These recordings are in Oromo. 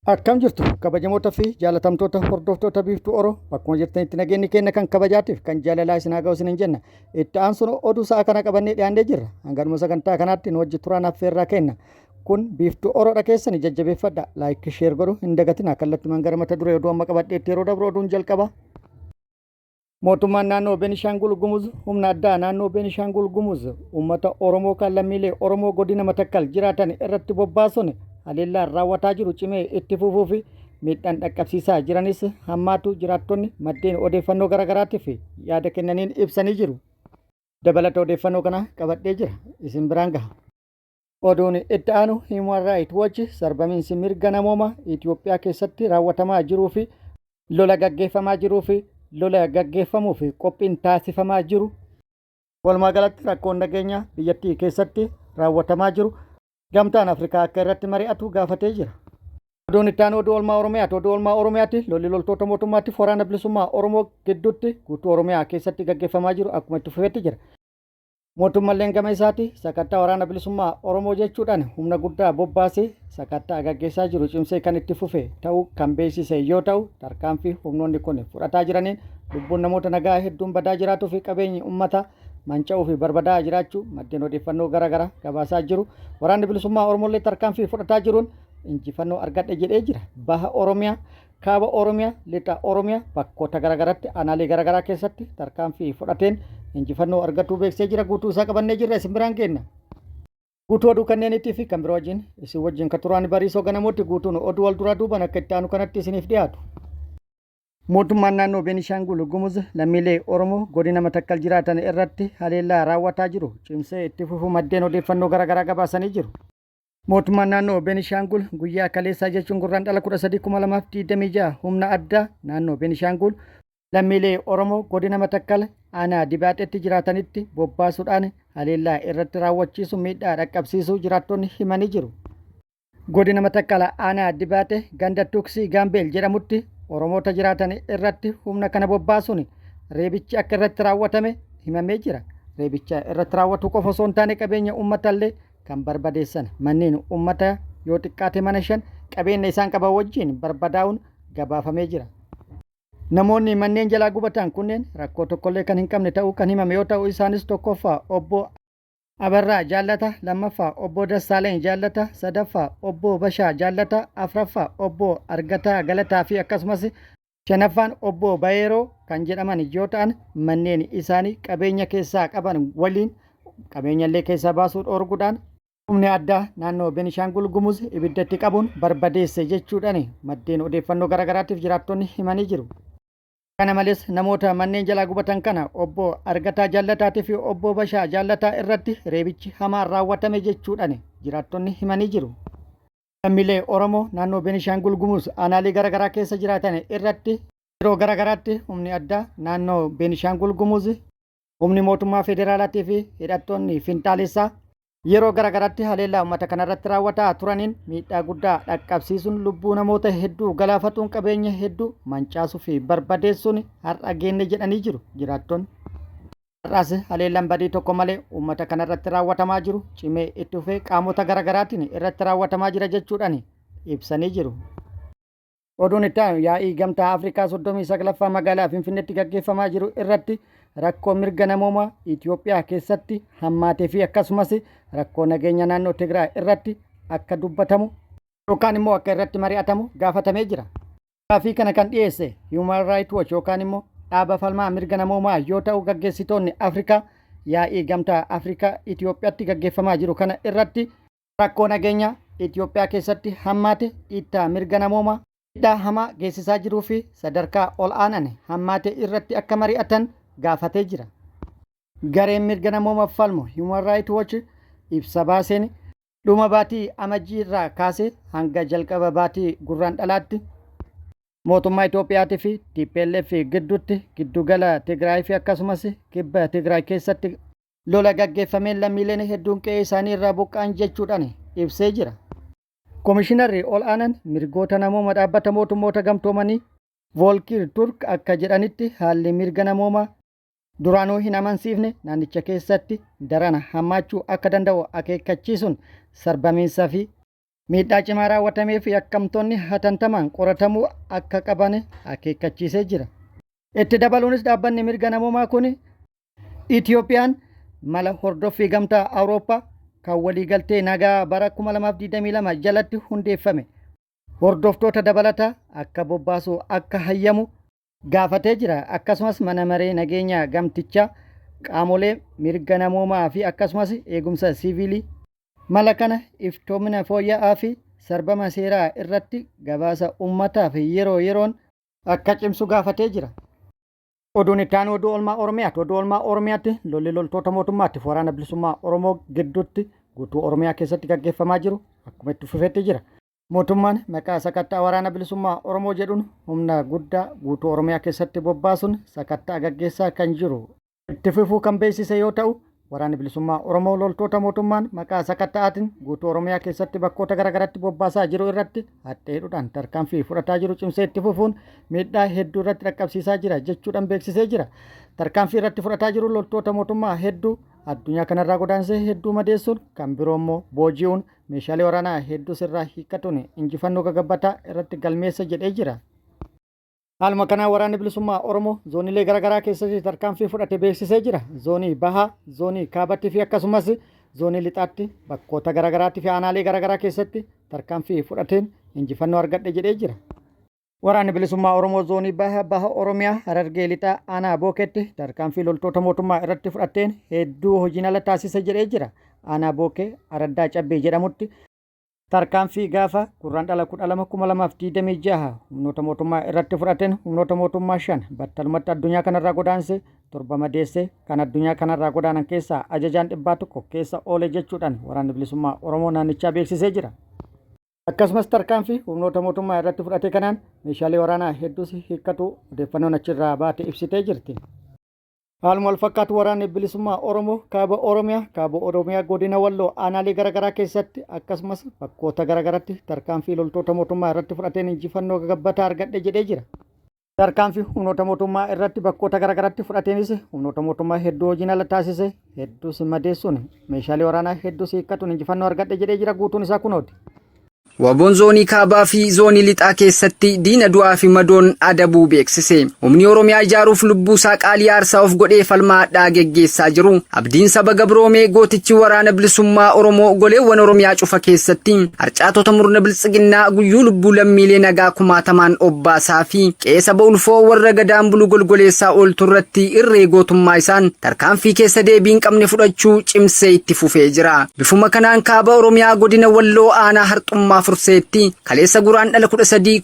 Akkam jirtu kabajamoota fi jaalatamtoota hordoftoota Biiftuu Oro, bakkuma jirtanitti nageenyi keenya kan kabajaatiif kan jaalalaa isin haa ga'u isiniin jenna. Itti aansuun oduu sa'a kana qabannee dhiyaannee jirra. Hanganuma sagantaa kanaatti nu wajji turaan affeerraa kenna. Kun Biiftuu Oroodha, keessani jajjabeeffadha. Like, share godhu hin dagatina. Kallattumaan gara mata duree oduu amma qabadheetti yeroo dabru, oduun jalqaba. Mootummaan naannoo Beenishaangul Gumuz humna addaa naannoo Beenishaangul Gumuz uummata Oromoo kan lammiilee Oromoo godina Matakkal jiraatan irratti bobbaasuun haleellaan raawwataa jiru cimee itti fufuu fi miidhaan dhaqqabsiisaa jiranis hammaatu jiraattonni maddeen odeeffannoo garaagaraatiif yaada kennaniin ibsanii jiru. Dabalata odeeffannoo kana qabadhee jira, isin biraan gaha. Oduun itti aanu, Human Rights Watch sarbamiinsi mirga namoomaa Itoophiyaa keessatti raawwatamaa jiruu fi lola gaggeeffamaa jiruu fi lola gaggeeffamuu fi qophiin taasifamaa jiru, walumaa galatti rakkoon nageenyaa biyyattii keessatti raawwatamaa jiru Gamtaan Afrikaa akka irratti mari'atu gaafatee jira. Oduun itti aanu oduu oolmaa Oromiyaati. Oduu oolmaa Oromiyaatti lolli loltoota mootummaatti Waraana Bilisummaa Oromoo gidduutti guutuu Oromiyaa keessatti gaggeeffamaa jiru akkuma itti fufetti jira. Mootummalleen gama isaati sakattaa Waraana Bilisummaa Oromoo jechuudhaan humna guddaa bobbaasee sakattaa gaggeessaa jiru cimsee kan itti fufe ta'uu kan beeksise yoo ta'u, tarkaanfii humnoonni kun fudhataa jiraniin lubbuun namoota nagaa hedduun badaa jiraatuu fi qabeenyi uummataa manca'uu fi barbadaa jiraachuu maddeen odeeffannoo garaagaraa gabaasaa jiru. Waraanni Bilisummaa Oromollee tarkaanfii fudhataa jiruun injifannoo argadhe jedhee jira. Baha Oromiyaa, Kaaba Oromiyaa, Lixa Oromiyaa bakkoota garaagaraatti, aanaalee garaagaraa keessatti tarkaanfii fudhateen injifannoo argatuu beeksisee jira. Guutuu isaa qabannee jirra, isin biraan geenna. Guutuu oduu kanneeniitii fi kan biroo wajjin isin wajjin kan turaan Bariisoo Ganamooti. Guutuun oduu wal duraa duuban akka itti aanu kanatti isiniif dhiyaatu. Mootummaan naannoo Beenishaangul Gumuz lammiilee Oromoo godina Matakkal jiraatan irratti haleellaa raawwataa jiru cimsee itti fufuu maddeen odeeffannoo garaagaraa gabaasanii jiru. Mootummaan naannoo Beenishaangul guyyaa kaleessaa jechuun Gurraandhala 13, 2026 humna addaa naannoo Beenishaangul lammiilee Oromoo godina Matakkal aanaa Dibaaxetti jiraatanitti bobbaasuudhaan haleellaa irratti raawwachiisu miidhaa dhaqqabsiisuu jiraattonni himanii jiru. Godina Matakkala aanaa Dibaaxe ganda Tuksii Gaambeel jedhamutti Oromoota jiraatan irratti humna kana bobbaasuun reebichi akka irratti raawwatame himamee jira. Reebicha irratti raawwatu qofa osoo hin taane, qabeenya uummatallee kan barbadeessan, manneen uummata yoo xiqqaate mana shan qabeenya isaan qaban wajjin barbadaa'uun gabaafamee jira. Namoonni manneen jalaa gubatan kunneen rakkoo tokkollee kan hin qabne ta'uu kan himame yoo ta'u, isaanis tokkoffaa obbo Abarraa Jaallata, lammaffaa obbo Dassaaleny Jaallata, sadaffaa obbo Bashaa Jaallata, afraffaa obbo Argataa Galataa fi akkasumas shanaffaan obbo Bayeeroo kan jedhaman yoo ta'an, manneen isaanii qabeenya keessaa qaban waliin qabeenyallee keessaa baasuu dhoorguudhaan humni addaa naannoo Benishaangul Gumuz ibiddatti qabuun barbadeesse jechuudhaan maddeen odeeffannoo garaagaraatiif jiraattonni himanii jiru. Kana malees, namoota manneen jalaa gubatan kana obbo Argataa Jaallataatii fi obbo Bashaa Jaallataa irratti reebichi hamaan raawwatame jechuudhaan jiraattonni himanii jiru. Lammiilee Oromoo naannoo Benishaangul Gumuz aanaalee garaagaraa keessa jiraatan irratti yeroo garaagaraatti humni addaa naannoo Benishaangul Gumuz, humni mootummaa federaalaatii fi hidhattoonni finxaalessaa yeroo garaagaraatti haleellaa uummata kanarratti raawwataa turaniin miidhaa guddaa dhaqqabsiisuun, lubbuu namoota hedduu galaafatuun, qabeenya hedduu mancaasuu fi barbadeessuun har'a geenne jedhanii jiru jiraattonni. Har'aas haleellaan badii tokko malee uummata kanarratti raawwatamaa jiru cimee itti fufee qaamota garaagaraatiin irratti raawwatamaa jira jechuudhaan ibsanii jiru. Oduun itti aanu, yaa'ii Gamtaa Afrikaa 39ffaa magaalaa Finfinneetti gaggeeffamaa jiru irratti rakkoo mirga namoomaa Itoophiyaa keessatti hammaatee fi akkasumas rakkoo nageenya naannoo Tigraay irratti akka dubbatamu yookaan immoo akka irratti mari'atamu gaafatamee jira. Gaaffii kana kan dhiyeesse Human Rights Watch yookaan immoo dhaaba falmaa mirga namoomaa yoo ta'u, gaggeessitoonni Afrikaa yaa'ii Gamtaa Afrikaa Itoophiyaatti gaggeeffamaa jiru kana irratti rakkoo nageenyaa Itoophiyaa keessatti hammaate, dhiittaa mirga namoomaa miidhaa hamaa geessisaa jiruu fi sadarkaa ol aanan hammaate irratti akka mari'atan gaafatee jira. Gareen mirga namoomaaf falmu Human Rights Watch ibsa baaseen, dhuma baatii Amajjii irraa kaasee hanga jalqaba baatii Gurraandhalaatti mootummaa Itoophiyaatii fi TPLF gidduutti giddugala Tigraay fi akkasumas kibba Tigraay keessatti lola gaggeeffameen lammiileen hedduun qe'ee isaanii irraa buqqa'an jechuudhaan ibsee jira. Komishinarri ol aanan mirgoota namooma Dhaabbata Mootummoota Gamtoomanii Voolkiir Turk akka jedhanitti, haalli mirga namoomaa duraanuu hin amansiifne naannicha keessatti daran hammaachuu akka danda'u akeekkachiisuun, sarbamiinsa fi Miidhaa cimaa raawwatameef yakkamtoonni hatantamaan qoratamuu akka qaban akeekkachiisee jira. Itti dabaluunis dhaabbanni mirga namoomaa kun Itiyoophiyaan mala hordoffii Gamtaa Awurooppaa kan waliigaltee nagaa bara 2022 jalatti hundeeffame hordoftoota dabalataa akka bobbaasu akka hayyamu gaafatee jira. Akkasumas mana maree nageenya gamtichaa qaamolee mirga namoomaa fi akkasumas eegumsa siiviilii mala kana iftoomina fooyya'aa fi sarbama seeraa irratti gabaasa uummataaf yeroo yeroon akka cimsu gaafatee jira. Oduun itti aanu oduu oolmaa Oromiyaati. Oduu oolmaa Oromiyaatti lolli loltoota mootummaatti waraana bilisummaa Oromoo gidduutti guutuu Oromiyaa keessatti gaggeeffamaa jiru akkuma itti fufetti jira. Mootummaan maqaa sakattaa waraana bilisummaa Oromoo jedhuun humna guddaa guutuu Oromiyaa keessatti bobbaasuun sakattaa gaggeessaa kan jiru itti fufuu kan beeksise yoo ta'u, waraanni bilisummaa Oromoo loltoota mootummaan maqaa sakatta'aatiin guutuu Oromiyaa keessatti bakkoota garaagaraatti bobbaasaa jiru irratti haxxeedhuudhaan tarkaanfii fudhataa jiru cimsee itti fufuun miidhaa hedduu irratti dhaqqabsiisaa jira jechuudhaan beeksisee jira. Tarkaanfii irratti fudhataa jiru loltoota mootummaa hedduu addunyaa kanarraa godaansee hedduu madeessuun, kan biroo immoo booji'uun, meeshaalee waraanaa hedduu sirraa hiikkatuun injifannoo gagabbataa irratti galmeessa jedhee jira. Haaluma kanaan waraanni bilisummaa Oromoo zoonilee garaagaraa keessatti tarkaanfii fudhate beeksisee jira. Zoonii Bahaa, Zoonii Kaabatti fi akkasumas Zoonii Lixaatti bakkoota garaagaraatti fi aanaalee garaagaraa keessatti tarkaanfii fudhateen injifannoo argadhe jedhee jira. Waraanni bilisummaa Oromoo Zoonii Baha, Baha Oromiyaa, Harargee Lixaa, Aanaa Bookeetti tarkaanfii loltoota mootummaa irratti fudhateen hedduu hojiin ala taasise jedhee jira. Aanaa Bookee Araddaa Cabbii jedhamutti tarkaanfii gaafa Gurraandhala 12 2026 humnoota mootummaa irratti fudhateen humnoota mootummaa 5 battalumatti addunyaa kanarraa godaanse, 7 madeesse, kan addunyaa kanarraa godaanan keessaa ajajaan dhibbaa tokko keessa oole jechuudhaan waraanni bilisummaa Oromoo naannichaa beeksisee jira. Akkasumas tarkaanfii humnoota mootummaa irratti fudhate kanaan meeshaalee waraanaa hedduus hiikkatu odeeffannoon achirraa baate ibsitee jirti. Haaluma wal fakkaatu waraanni bilisummaa Oromoo kaaba Oromiyaa, kaaba Oromiyaa godina Walloo aanaalee garaagaraa keessatti akkasumas bakkoota garaagaraatti tarkaanfii loltoota mootummaa irratti fudhateen injifannoo gagabbataa argadhe jedhee jira. Tarkaanfii humnoota mootummaa irratti bakkoota garaagaraatti fudhateenis humnoota mootummaa hedduu hojiin ala taasise, hedduus madeessuun, meeshaalee waraanaa hedduus hiikkatuun injifannoo argadhe jedhee jira. Guutuun isaa kunooti. Waboon zoonii kaabaa fi zoonii lixaa keessatti diina du'aa fi madoon adabuu beeksise. Humni Oromiyaa ijaaruuf lubbuu isaa qaalii aarsaa of godhee falmaa hadhaa geggeessaa jiru. Abdiin saba gabroomee gootichi waraana bilisummaa Oromoo goleewwan Oromiyaa cufa keessatti harcaatota murna biltsiginnaa guyyuu lubbuu lammiilee nagaa kumaatamaan obbaasaa fi qe'ee saba ulfoo warra gadaan bulu golgoleessaa ooltu irratti irree gootummaa isaan tarkaanfii keessa deebii hin qabne fudhachuu cimsee itti fufee jira. Bifuma kanaan kaaba Oromiyaa godina Walloo aanaa Harxummaa Furseetti kaleessa Guraandhala 13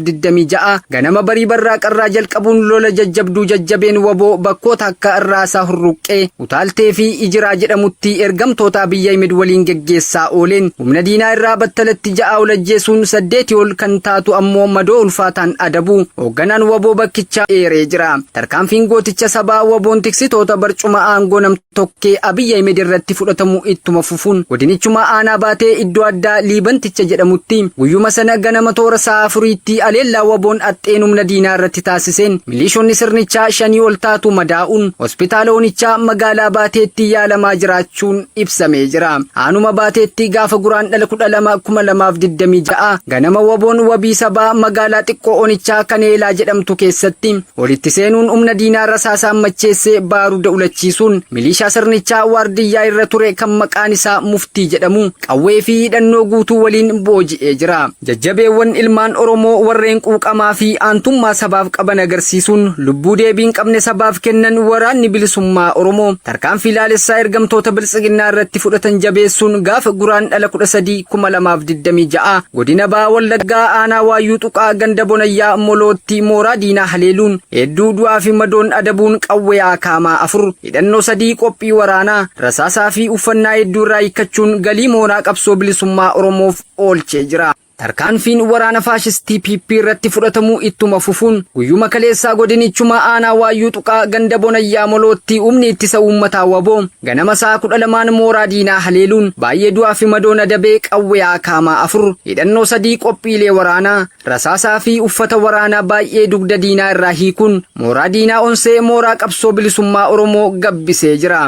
2026 ganama barii barraaqarraa jalqabuun lola jajjabduu jajjabeen waboo bakkoota akka Irraasaa Hurruqqee, Utaaltee fi Ijiraa jedhamutti ergamtoota Abiy Ahimed waliin geggeessaa ooleen humna diinaa irraa battalatti 6 ol ajjeesuun 8 ol kan taatu ammoo madoo ulfaataan adabuu hoogganaan waboo bakkichaa eeree jira. Tarkaanfiin gooticha sabaa waboon tiksitoota barcuma aangoo nam-tokkee Abiy Ahimed irratti fudhatamu ittuma fufuun godinichuma aanaa Baatee iddoo addaa Liibanticha jedhamutti guyyuma sana ganama toora sa'a afuriitti aleellaa waboon axxeen humna diinaa irratti taasiseen milishoonni sirnichaa 5 ol taatu madaa'uun hospitaala onichaa magaalaa Baateetti yaalamaa jiraachuun ibsamee jira. Aanuma Baateetti gaafa Guraandhala 12 2026 ganama waboon wabii sabaa magaalaa xiqqoo onichaa Kaneelaa jedhamtu keessatti walitti seenuun humna diinaa rasaasaan macheessee baaruda ulachiisuun milishaa sirnichaa waardiyyaa irra ture kan maqaan isaa Muftii jedhamu qawwee fi hidhannoo guutuu waliin booji'ee jira. Jajjabeewwan ilmaan Oromoo warreen quuqamaa fi aantummaa sabaaf qaban agarsiisuun lubbuu deebii hin qabne sabaaf kennan waraanni bilisummaa Oromoo tarkaanfii laalessaa ergamtoota biltsiginnaa irratti fudhatan jabeessuun gaafa Guraandhala 13 2026 godina Baha Wallaggaa aanaa Waayyuu Tuqaa ganda Bonayyaa Molootti mooraa diinaa haleeluun hedduu du'aa fi madoon adabuun qawwee akaamaa 4, hidhannoo 3, qophii waraanaa, rasaasaa fi uffannaa hedduu irraa hiikkachuun galii mooraa qabsoo bilisummaa Oromoof oolchee jira. Tarkaanfiin waraana faashistii PP irratti fudhatamu ittuma fufuun guyyuma kaleessaa godinichuma aanaa Waayyuu Tuqaa ganda Bonayyaa Molootti humni ittisa uummataa waboo ganama sa'a 12n mooraa diinaa haleeluun baay'ee du'aa fi madoon adabee qawwee akaamaa 4, hidhannoo 3, qophiilee waraanaa, rasaasaa fi uffata waraanaa baay'ee dugda diinaa irraa hiikuun mooraa diinaa onsee mooraa qabsoo bilisummaa Oromoo gabbisee jira.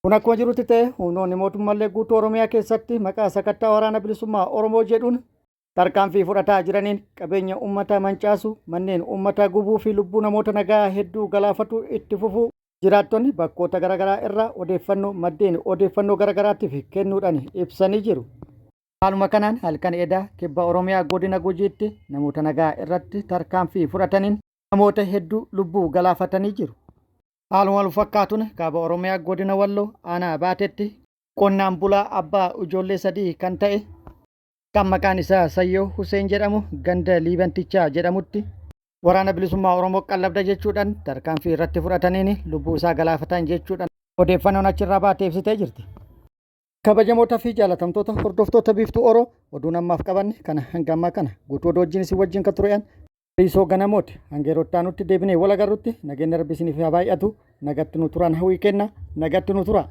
Kun akkuma jirutti ta'e humnoonni mootummallee guutuu Oromiyaa keessatti maqaa sakattaa waraana bilisummaa Oromoo jedhuun tarkaanfii fudhataa jiraniin qabeenya uummataa mancaasu, manneen uummataa gubuu fi lubbuu namoota nagaa hedduu galaafatu itti fufuu jiraattonni bakkoota garaagaraa irraa odeeffannoo maddeen odeeffannoo garaagaraatiif kennuudhaan ibsanii jiru. Haaluma kanaan halkan edaa kibba Oromiyaa godina Gujiitti namoota nagaa irratti tarkaanfii fudhataniin namoota hedduu lubbuu galaafatanii jiru. Haaluma wal fakkaatuun kaaba Oromiyaa godina Walloo aanaa Baateetti qonnaan bulaa abbaa ijoollee sadii kan ta'e kan maqaan isaa Sayyoo Huseen jedhamu ganda Liibantichaa jedhamutti waraana bilisummaa Oromoo qallabda jechuudhaan tarkaanfii irratti fudhataniin lubbuu isaa galaafatan jechuudhaan odeeffannoon achirraa baatee ibsitee jirti. Kabajamoota fi jaalatamtoota hordoftoota Biiftuu Oro oduun ammaaf qabanne kana hanga ammaa kana guutuu oduu wajjin isin wajjin kan ture'an Riisoo Ganamooti. Hanga yeroo itti aanutti deebinee wal agarrutti nageenyi Rabbi isiniif haa baay'atu. Nagatti nu turaan hawwii kenna. Nagatti nu tura.